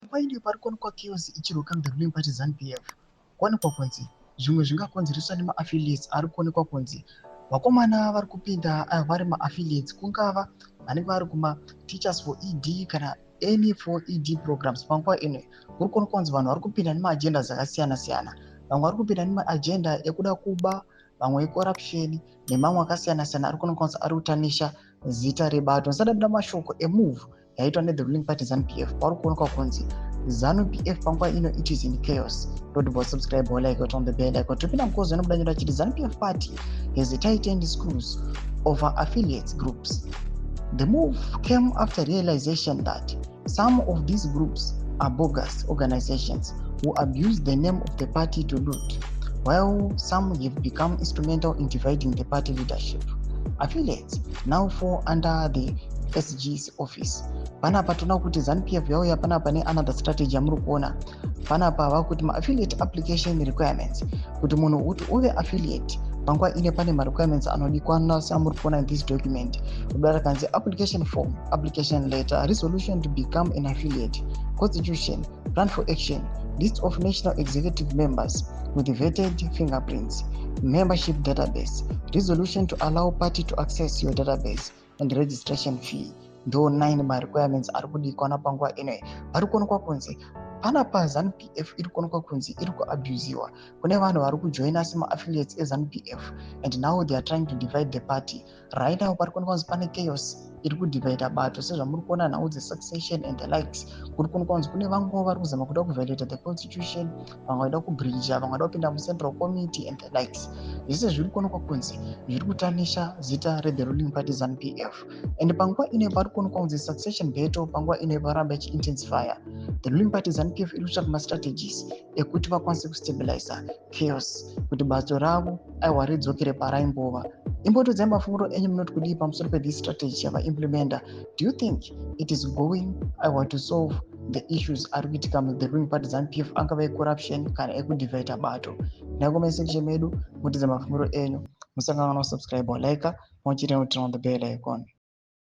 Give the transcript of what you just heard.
Panguva ino pari kuonekwa chaos ichiroka the ruling party ZANU PF. Kuonekwa kunzi zvimwe zvingakonzereswa nemaaffiliates ari kuonekwa kunzi vakomana vari kupinda vari maaffiliates, kungava vanenge vari kumaTeachers for ED kana any for ED programs. Panguva ino kuri kuonekwa kunzi vanhu vari kupinda nemaagendas akasiyana siyana. Vamwe vari kupinda nemaagenda ekuda kuba, vamwe ecorruption nemamwe akasiyana siyana ari kuonekwa kunzi ari kutarnisha zita rebato. Ndisati mashoko emove yaitwa nethe ruling party ZANU PF, pari kuonekwa kunzi ZANU PF panguva ino it is in chaos. Don't subscribe or like, on the bell icon. Topinda mukozi anobuda nyora chiti ZANU PF party has tightened screws over affiliates groups. The move came after realization that some of these groups are bogus organizations who abuse the name of the party to loot, while some have become instrumental in dividing the party leadership. Affiliates now fall under the SG's office. Panapa toona kuti ZANU PF yauya panapa neanother strategy yamuri kuona panapa, vakuti maaffiliate application requirements, kuti munhu kuti uve affiliate panguva ine pane marequirements anodikwana samuri kuona in this document. Kudara kanzi application form, application letter, resolution to become an affiliate, constitution, plan for action, list of national executive members with vetted fingerprints, membership database, resolution to allow party to access your database and registration fee. Ndo 9 marequirements ari kudikwana panguva inoyi. Pari kuonekwa kunzi panapa ZANU PF iri kuonekwa kunzi iri kuabusiwa. Kune vanhu vari kujoina semaaffiliates eZANU PF and now they are trying to divide the party. Right now pari kuonekwa kunzi pane chaos iri kudivhaida bato, sezvamuri kuona nhau dzesuccession and the likes. Kuri kuonekwa kunzi kune vamwewo vari kuzama kuda kuviolata the constitution, vamwe vaida kubreacha, vamwe vaida kupinda mucentral committee and the likes. Zvese zviri kuonekwa kunzi zviri kutarnisha zita rethe ruling party ZANU PF. And panguva ino pari kuonekwa kunzi succession battle panguva ino paramba ichiintensifya. The ruling party ZANU PF iri kutsvaka mastrategies ekuti vakwanise kustabiliza chaos, kuti bato ravo aiwa ridzokere paraimbova. Imbotiudzai mafungiro enyu, munoti kudii pamusoro pethis strategy yavaimplementa? Do you think it is going aiwa to solve the issues ari kuitika muthe ruling party ZANU PF, angava ecorruption kana ekudivhaida bato? Nacomment section medu mutiudze mafungiro enyu. Musakanganwa kusubscribe, like, mochita turn on the bell icon.